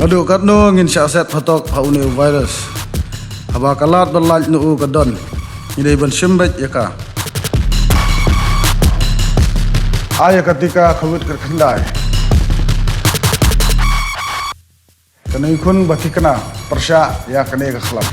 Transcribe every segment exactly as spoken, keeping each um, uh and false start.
Haduh katno ngin shah set phatok ha une u virus? Haba ka lad ba lait na u ka don, ngi dei ban shim beit ïa ka. Ai ïa ka tika Covid kyrkhyndai. Kane khun ba thikna pyrshah ïa kane ka khlam.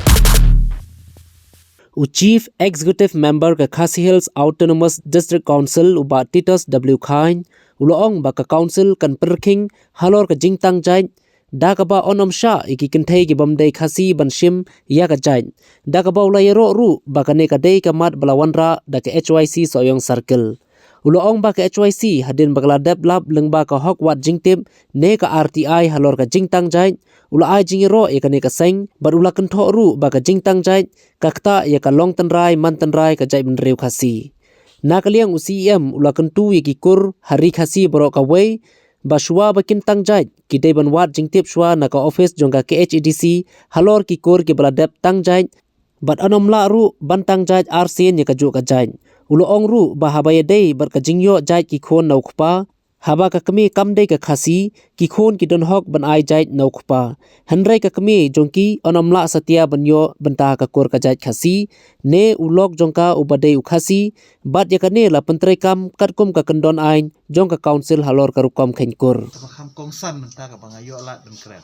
U Chief Executive Member ka Khasi Hills Autonomous District Council, u Bah Titus W Chyne, u la ong ba ka Council kan pyrkhing halor ka jingtang jait, da kaba yn ym shah ïa ki kynthei ki bym dei Khasi ban shim ïa ka jait, da kaba u la ïaroh ruh ba kane ka dei ka mat ba la wanrah da ka H Y C Sohiong Circle. U la ong ba ka H Y C hadien ba ka la dep lap lyngba ka hok wad jingtip ne ka R T I halor ka jingtang jait, u la ai jingïaroh ïa kane ka seng, bad u la kynthoh ruh ba ka jingtang jait ka ktah ïa ka long tynrai man tynrai ka jaitbynriew Khasi. Na ka liang u C E M u la kyntu ïa ki kur ha ri Khasi baroh kawei ba shuwa ba kin tang jait, ki dei ban wad jingtip shuwa na ka ophis jong ka K H A D C halor ki kur kiba la dep tang jait, bad yn ym lah ruh ban tang jait arsien ïa kajuh ka jait. U la ong ruh ba haba ïadei bad ka jingïoh jait ki khun na u kpa, haba ka kmie kam dei ka Khasi, ki khun ki don hok ban ai jait na u kpa. Hynrei ka kmie jong ki yn ym lah satia ban ïoh bynta ka kur ka jait Khasi, ne u lok jong ka uba dei u Khasi, bad ïa kane la pyntreikam katkum ka kyndon aiñ jong ka Council halor ka rukom kheiñ kur. Kaba kham kongsan mynta kaba nga ïoh lad ban kren.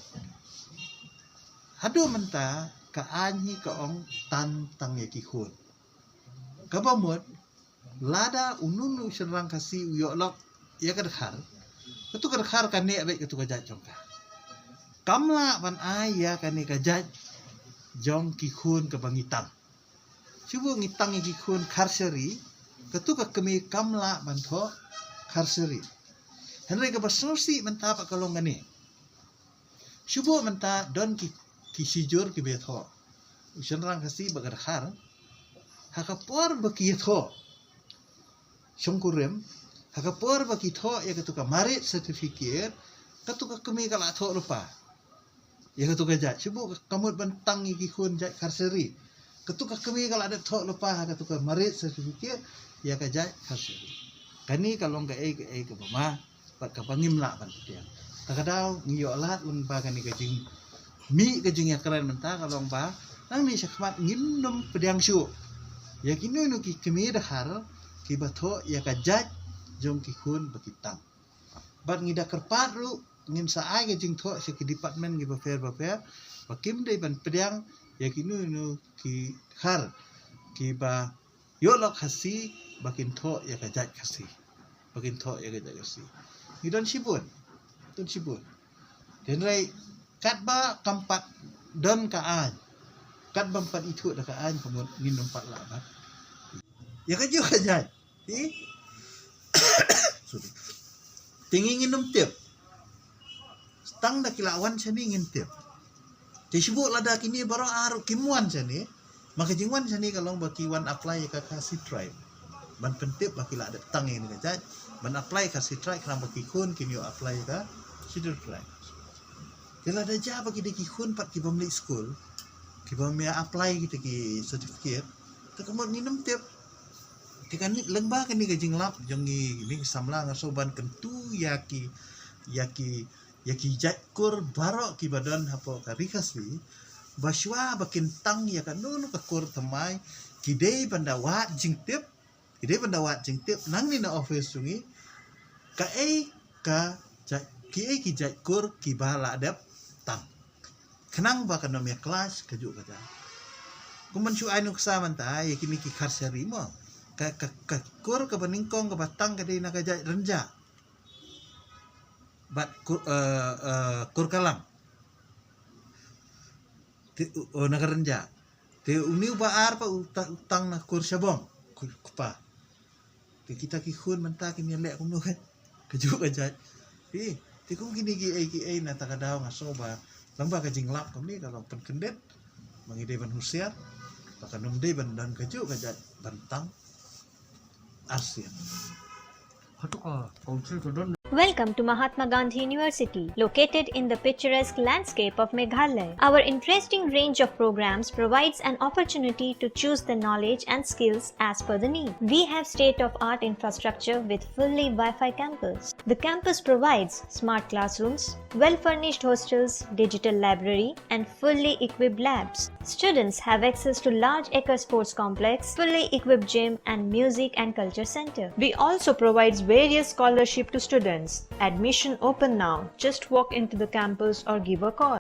Haduh mynta ka aiñ hi ka ong tan tang ïa ki khun. Kaba mut, lada uno uno u shynrang Khasi u ïoh lok ïa ka dkhar, katu ka dkhar ka neh beit katu ka jait jong ka. Kam lah ban ai ïa kane ka jait jong ki khun kaba ngi tang. Shu buh ngi tang ïa ki khun kharsari, katu ka kmie kam lah ban thoh kharsari. Hynrei kaba sngewsih mynta pat ka long kane. Shu buh mynta don ki, ki shijur kiba ïathoh. U shynrang Khasi bad ka dkhar, ha ka por ba ki ïathoh shongkurim, ha ka por ba ki thoh ïa katu ka marriage certificate, katu ka kmie ka la thoh lypa ïa katu ka jait. Shu buh ka, ka mut ban tang ïa ki khun jait kharsari, katu ka kmie ka la dep thoh lypa ha katu ka marriage certificate ïa ka jait kharsari. Kane ka long kaei kaei kaba ma bad kaba ngim lah ban pdiang. Ta ka daw ngi ïoh lad lyngba kane ka jingmih ka jingïakren mynta ka long ba nangne shakhmat ngin ym pdiang shuh ïa kino kino ki kmie dkhar kiba thoh ïa ka jait jong ki khun ba ki tang. Bad ngi da kyrpad ruh ngin sa ai ka jingthoh sha ki department kiba pher ba pher ba kim dei ban pdiang ïa kino kino ki dkhar kiba ïoh lok Khasi ba kin thoh ïa ka jait Khasi. Ba kin thoh ïa ka jait Khasi. Ngi don shibun. Don shibun. Hynrei katba kam pat don ka aiñ, katba ym pat ithuh da ka aiñ, ka mut ngin ym pat lah ban ïa kajuh ka jait. Te, sorry. Te ngi ngin ym tip. Tang da ki la wan shane ngin tip. Te shu buh lada kine baroh ar ruh kim wan shane. Ma ka jingwan shane ka long ba ki wan apply ïa ka Khasi Tribe. Ban pyntip ba ki la dep tang ïa kane ka jait. Ban apply Khasi Tribe khnang ba ki khun kin ïoh apply ïa ka Scheduled Tribe. Te lada jia ba ki dei ki khun pat ki bym leit skul, ki bym ïa apply kita ki certificate, te ka mut ngin ym tip. Te kane lyngba kane ka jinglap jong ngi, ngi ki samla nga sngewbha ban kyntu ïa ki, ïa ki, ïa ki jait kur baroh kiba don hapoh ka ri Khasi, ba shuwa ba kin tang ïa kano kano ka kur thymmai, ki dei ban da wad jingtip, ki dei ban da wad jingtip nangne na office jong ngi, kaei ka jait, kiei ki jait kur kiba la dep tang. Khnang ba kan ym ïa clash kajuh ka jait. Kum ban shu ai nuksa mynta ïa kine ki Kharsari mo. Ka, ka, ka kur kaba nyngkong kaba tang ka dei na ka jait Rynjah. Bad kur, eh, eh, kur Kalang. Te, oh, na ka Rynjah. Te une uba ar pat u ta-, u tang na kur Shabong, kur kpa. Te kita ki khun mynta kin ïa leh kumno kan. Kajuh ka jait. Te, te kum kine kiei kiei na kata ka daw nga sngewbha lyngba ka jinglap kumne ka long pynkyndit ba ngi dei ban husiar ba kan ym dei ban don kajuh ka jait ban tang arsien. Hato ka council ka don Welcome to Mahatma Gandhi University, located in the picturesque landscape of Meghalaya. Our interesting range of programs provides an opportunity to choose the knowledge and skills as per the need. We have state-of-art infrastructure with fully Wi-Fi campus. The campus provides smart classrooms, well-furnished hostels, digital library, and fully equipped labs. Students have access to large acre sports complex, fully equipped gym, and music and culture center. We also provides various scholarship to students. Admission open now. Just walk into the campus or give a call.